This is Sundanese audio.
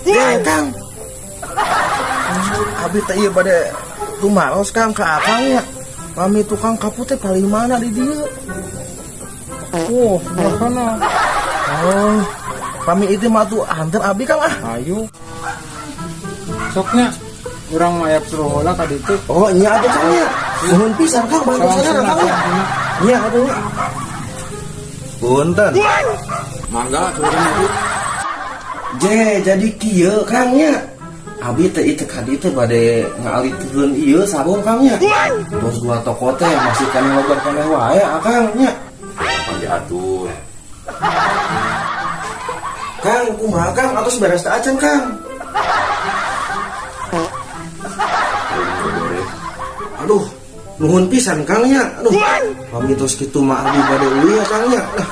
Ya, Kang. Abi teh ieu bade tumaros, Kang, ka Akang nya. Pami tukang kaput teh paling mana di dieu? Oh, sebelah sana. Oh, pami itu mah tuh anter abi, Kang, ah. Ayo. Sok nya. Urang mah aya perlu heula ka ditu. Oh, nya atuh, Kang, nya. Nuhun pisan, Kang, bantu sadar, Kang, nya. Nya atuh nya. Punten. Mangga curang itu. Je, jadi kieu, Kang, nya. Abi teh ieu ka dieu teh bade ngaaliteun ieu sarung, Kang, nya. Terus dua toko teh masih keneh logar keneh wae, Akang, nya. Kapan diatur? Kang, kumaha, Kang? Atos beres teh acan, Kang? Beres. Aduh, nuhun pisan, Kang, nya. Aduh, pami tos kitu mah abi bade uih ya, Kang, nya. Lah.